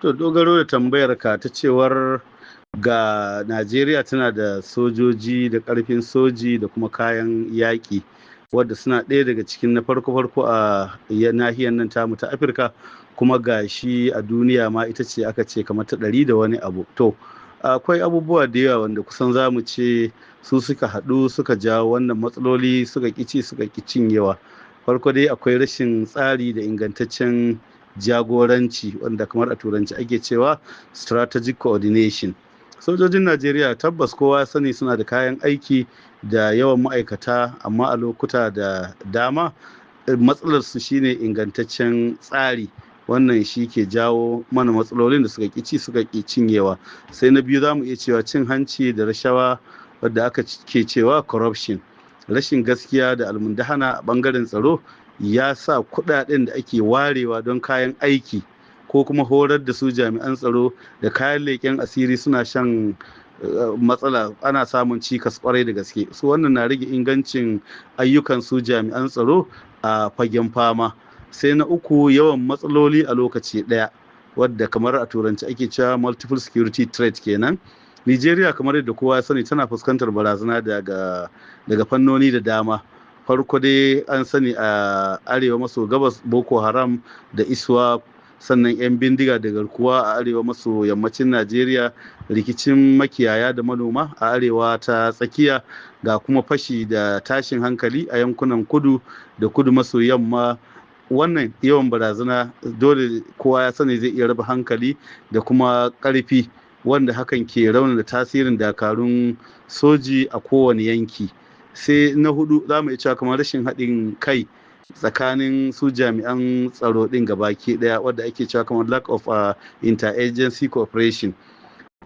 To, dogaro da tambayar ka ta cewar ga Najeriya tana da sojoji da ƙarfin soji da kuma kayan yaƙi, wadda suna ɗaya daga cikin na farko-farko a nahiyar nan tamu ta Afirka, kuma ga shi a duniya ma ita ce aka ce kamar ta ɗari da wani abu. To, akwai abubuwa da yawa wanda kusan za mu ce su suka haɗu suka jawo wannan matsaloli suka ƙici suka ƙi cinyewa. Farko dai akwai rashin tsari da ingantaccen jagoranci, wanda kamar a Turanci ake cewa strategic coordination. Sojojin Najeriya, tabbas kowa ya sani, suna da kayan aiki da yawan ma'aikata, amma a lokuta da dama matsalar su shine ingantaccen tsari. Wannan shi ke jawo mana matsalolin da suka ƙi suka ƙi cinyewa. Sai na biyu, za mu iya cewa cin hanci da rashawa, wadda aka ke cewa corruption. Rashin gaskiya da almundahana a bangaren tsaro ya sa kudaden da ake warewa don kayan aiki ko kuma horar da su jami'an tsaro da kayan leƙen asiri suna shan matsala, ana samun cikas kwarai da gaske. Su wannan na rage ingancin ayyukan su jami'an tsaro a fagen fama. Sai na uku, yawan matsaloli a lokaci ɗaya, wadda kamar a Turanci ake cewa multiple security threat kenan. Nigeria, kamar yadda kowa ya sani, tana fuskantar barazana daga fannoni da dama. Farko dai an sani a arewa maso gabas, Boko Haram da ISWAP, sannan 'yan bindiga da garkuwa a arewa maso yammacin Najeriya, rikicin makiyaya da manoma a arewa ta tsakiya, ga kuma fashi da tashin hankali a yankunan kudu da kudu maso yamma. Wannan yawan barazana, dole kowa ya sani, zai iya raba hankali da kuma ƙarfi, wanda hakan ke raunana tasirin dakarun soji a kowane yanki. Sai na hudu, za mu iya cewa kamar rashin haɗin kai tsakanin su jami'an tsaro ɗin gabaki ɗaya, wadda ake cewa kamar lack of interagency cooperation.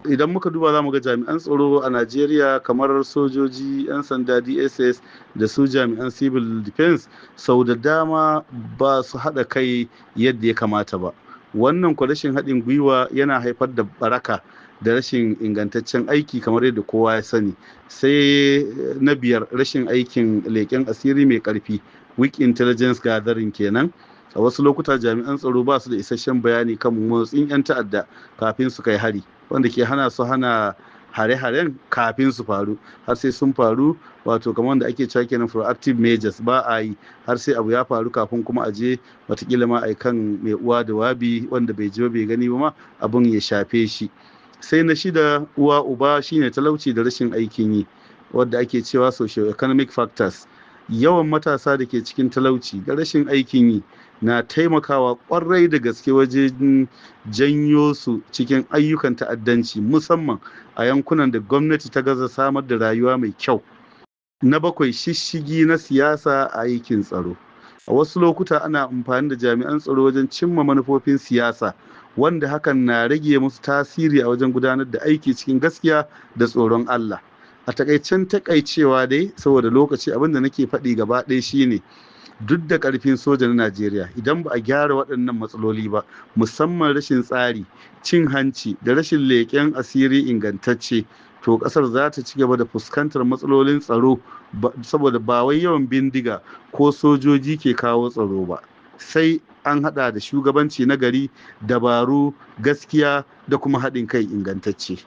Idan muka duba, za mu ga jami'an tsaro a Najeriya kamar sojoji, 'yan sanda, DSS da su jami'an civil defense sau da dama ba su haɗa kai yadda ya kamata ba. Wannan kwa rashin haɗin gwiwa yana haifar da baraka da rashin ingantaccen aiki, kamar yadda kowa ya sani. Sai na biyar, rashin aikin leƙen asiri mai ƙarfi, weak intelligence gathering kenan. A wasu lokuta jami'an tsaro ba su da isasshen bayani kan motsin 'yan ta'adda kafin su kai hari, wanda ke hana su hana hare-haren kafin su faru har sai sun faru, wato kamar wanda ake cewa kenan proactive measures ba a yi har sai abu ya faru kafin kuma a je watakila ma a kan mai uwa da wabi, wanda bai ji ba bai gani ba ma abun ya shafe shi. Sai na shida, uwa uba, shine talauci da rashin aikin yi, wadda ake cewa socio-economic factors. Yawan matasa da ke cikin talauci da rashin aikin yi na taimakawa kwarai da gaske wajen janyo su cikin ayyukan ta'addanci, musamman a yankunan da gwamnati ta gaza samar da rayuwa mai kyau. Na bakwai, shishigi na siyasa a aikin tsaro. A wasu lokuta ana amfani da jami'an tsaro wajen cimma manufofin siyasa, wanda hakan na rage musu tasiri a wajen gudanar da aiki cikin gaskiya da tsoron Allah. A takaicen takaicewa dai, saboda lokaci, abin da nake faɗi gaba ɗaya shine, duk da ƙarfin soja na Najeriya, idan ba a gyara waɗannan matsaloli ba, musamman rashin tsari, cin hanci da rashin leƙen asiri ingantacce, to ƙasar za ta ci gaba da fuskantar matsalolin tsaro, saboda ba wai yawan bindiga ko sojoji ke kawo tsaro ba, sai an haɗa da shugabanci na gari, dabaru, gaskiya da kuma haɗin kai ingantacce.